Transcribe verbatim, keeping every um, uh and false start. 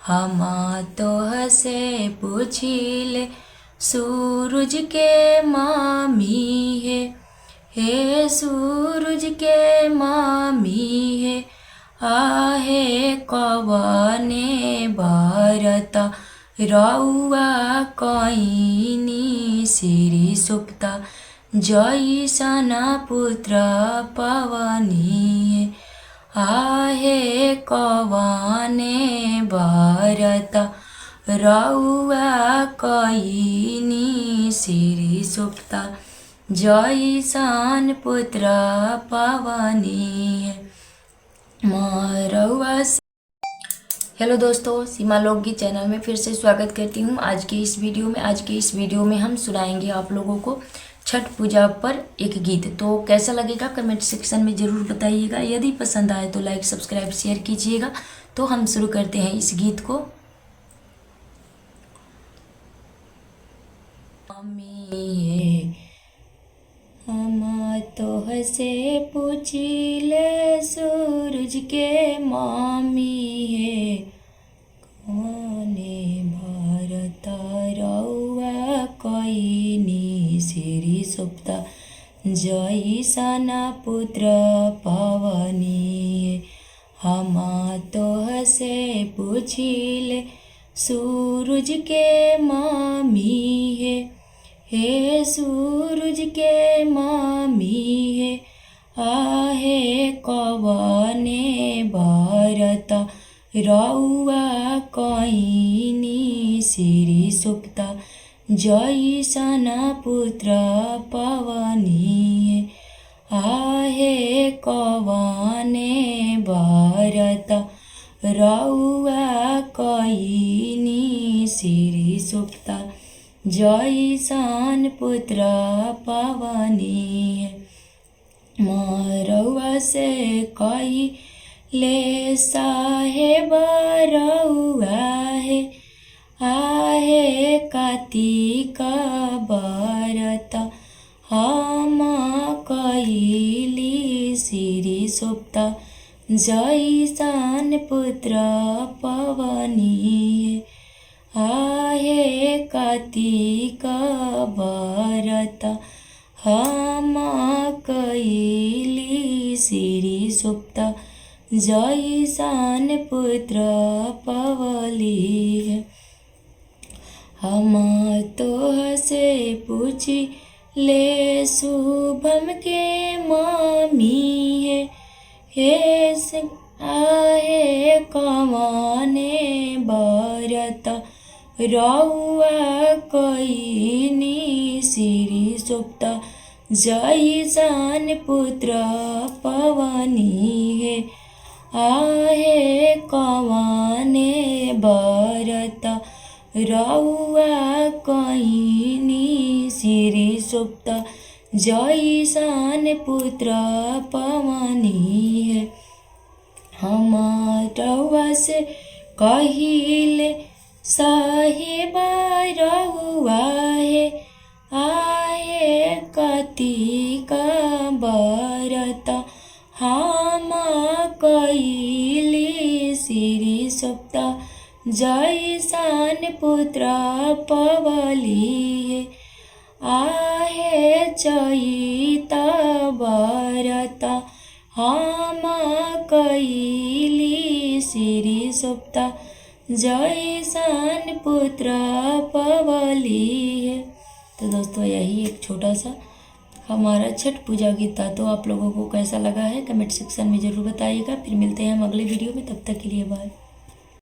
हम तोहसे पूछिले, सूरज के मामी हे, हे सूरज के मामी हे, आहे कवने बरत रउआ कइनी, श्री सुप्ता जइसन पुत्र पवनी हे। आहे कवने बरत रउआ कइनी, श्री सुप्ता जइसन पुत्र पवनी हे। मरउआ से हेलो दोस्तों, सीमा लोकगीत चैनल में फिर से स्वागत करती हूँ। आज के इस वीडियो में, आज के इस वीडियो में हम सुनाएंगे आप लोगों को छठ पूजा पर एक गीत। तो कैसा लगेगा, कमेंट सेक्शन में ज़रूर बताइएगा। यदि पसंद आए तो लाइक, सब्सक्राइब, शेयर कीजिएगा। तो हम शुरू करते हैं इस गीत को। मामी हे, हम तोहसे पूछिले, सूरज के मामी हे, कवने बरत रउआ कइनी, श्री सुप्ता जइसन पुत्र पवनी हे। हम तोहसे पूछिले, सूरज के मामी हे, हे सूरज के मामी हे, आहे कवने बरत रउआ कइनी, श्री सुप्ता जइसन पुत्र पवनी हे। आहे कवने बरत रउआ कइनी, श्री सुप्ता जइसन पुत्र पवनी हे। मरउआ से कइले साहेब रउआ हे, आहे कातिक बरत हम कइली, श्री सुप्ता जइसन पुत्र पवनी हे। आहे कातिक बरत हम कइली, श्री सुप्ता जइसन पुत्र पवली हे। हम तोहसे पूछिले, शुभम के मामी हे, हे स-, आहे कवने बरत रउआ कइनी, श्री सुप्ता जइसन पुत्र पवनी हे। आहे कवने बरत रउआ कइनी, श्री सुप्ता जइसन पुत्र पवनी हे। हम रउआ से कहिले साहेब रउआ हे, आहे कातिक बरत हम कइली, श्री सुप्ता जइसन पुत्र पवली हे। आहे चइत बरत हम कइली, श्री सुप्ता जइसन पुत्र पवली हे। तो दोस्तों, यही एक छोटा सा हमारा छठ पूजा गीत था। तो आप लोगों को कैसा लगा है, कमेंट सेक्शन में ज़रूर बताइएगा। फिर मिलते हैं हम अगले वीडियो में, तब तक के लिए बाय।